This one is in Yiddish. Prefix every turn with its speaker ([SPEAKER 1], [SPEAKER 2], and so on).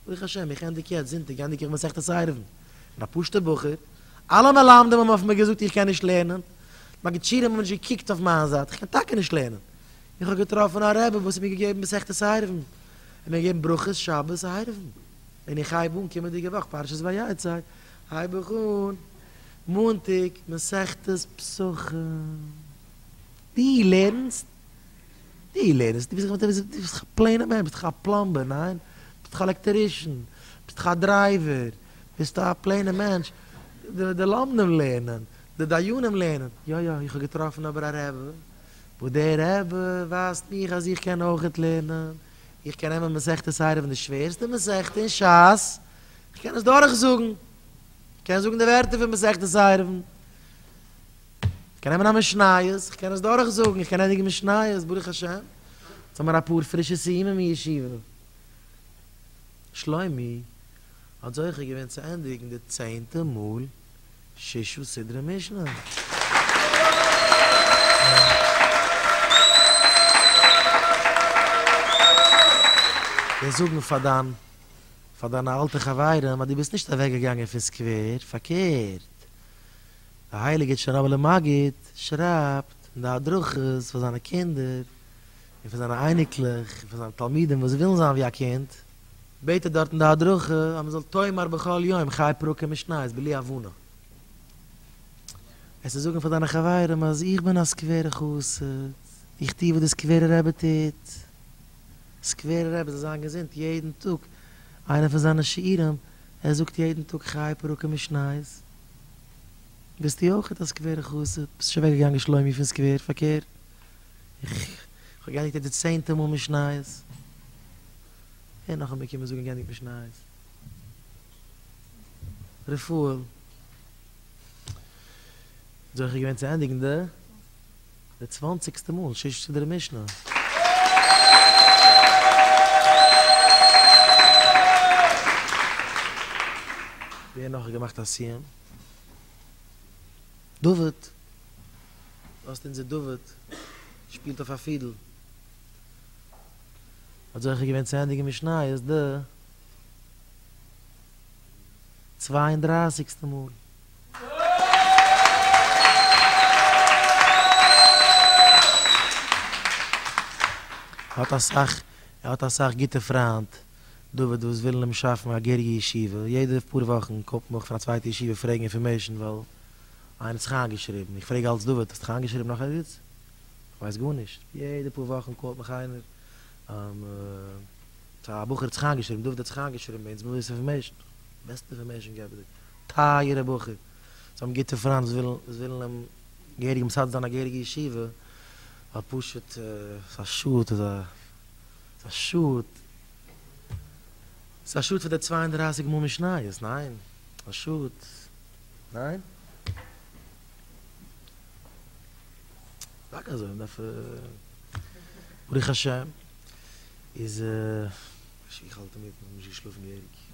[SPEAKER 1] ברוך השם איך ענדיג יעצט זונטאג ענדיג איך מסכת עירובין, כ'בין א פשוט'ער בחור, אלע מלמדים האבן אויף מיר געזאגט איך קען נישט לערנען, מגיד שיעורים האבן נישט געקוקט אויף מיין זייט, איך קען טאקע נישט לערנען, איך האב געטראפן א רבי וואס האט מיר געגעבן מסכת עירובין, ער האט מיר געגעבן ברכות שבת עירובין, און איך הייב אן קומענדיגע וואך פרשת ויצא הייב איך אן מאנטאג מסכת פסחים. דו לערנסט? דו לערנסט? דו ביסט דאך א plain ע מענטש, ביסט דאך א plumber, ניין? ביסט דאך א electrician, ביסט דאך א driver, ביסט א plain ע מענטש, די לומדים לערנען, די דיינים לערנען, יא יא, איך האב געטראפן אבער א רבי, וואס דער רבי ווייזט מיך אז איך קען אויכעט לערנען, איך קען נעמען מסכת עירובין די שווערסטע מסכת אין שס, איך קען עס דורכזאגן, איך קען זאגן די ווערטער פון מסכת עירובין. כ'קען נעמען א משניות, כ'קען עס דורכזאגן, איך קען ענדיגן משניות, ברוך השם. יעצט האבן מיר אפאר פרישע סיומים אין ישיבה. שלומי האט זוכה געווען צו ענדיגן די צענטע מאל ששה סדרי משנה. גיי זאגן פאר דיין פאר דיינע אלטע חברים אז דו ביסט נישט אוועקגעגאנגען פון סקווער, פארקערט, דער הייליגער טשערנאבעלער מגיד שרייבט אין די הדרכות פאר זיינע קינדער און פאר זיינע אייניקלעך און פאר זיינע תלמידים וואס ווילן זיין ווי א קינד, בעט ער דארט אין די הדרכה אז מען זאל תאמר בכל יום חי פרקים משניות בלי הבנה. עס איז זאגן פאר דיינע חברים אז איך בין א סקווערע חסיד, איך טו וואס די סקווערע רבי טוט, סקווערע רבי זאל זיין געזונט יעדן טאג איינע פון זיינע שיעורים, ער זאגט יעדן טאג חי פרקים משניות. ביסטו אויכעט א סקווערע חסיד? ביסט נישט אוועק געגאנגען שלומי פון סקווער, פארקערט איך האב געענדיגט יעצט די צענטע מאל משניות, ווער נאך האט מיר קומען זאגן געענדיגט משניות? רפאל זוכה געווען צו ענדיגן די די צוואנציגסטע מאל שש סדרי משנה. ווער נאך האט געמאכט א סיום? דוד, האסט אונזער דוד שפילט אויף א פידל, האט זוכה געווען צו ענדיגן משניות די צוויי און דרייסיגסטע מאל. ער האט אסאך ער האט אסאך גוטע פריינט דוד וואס ווילן אים שאפן א געהעריגע ישיבה, יעדע פאר וואכן קאלט מיך פון א צווייטע ישיבה פרעגן information ווייל איינער האט זיך איינגעשריבן, איך פרעג אלץ דוד האסט דיך איינגעשריבן נאך ערגעץ? איך ווייס גארנישט, יעדע פאר וואכן קאלט מיך איינער א בחור האט זיך איינגעשריבן, דוד האט זיך איינגעשריבן ביי אונז מ'וויל information, בעסטע information געבער טייערע בחור, זיי האבן גוטע פריינט וואס ווילן וואס ווילן אים געהעריג מסדר זיין א געהעריגע ישיבה, ווייל פשוט ס'איז א שאד, ס'איז א שאד, ס'איז א שאד פאר די 32 מאל משניות, ניין? א שאד, ניין? טאקע אזוי, מ'דארף ברוך השם איז איך האלט אינמיטן, נישט געשלאפן געהעריג.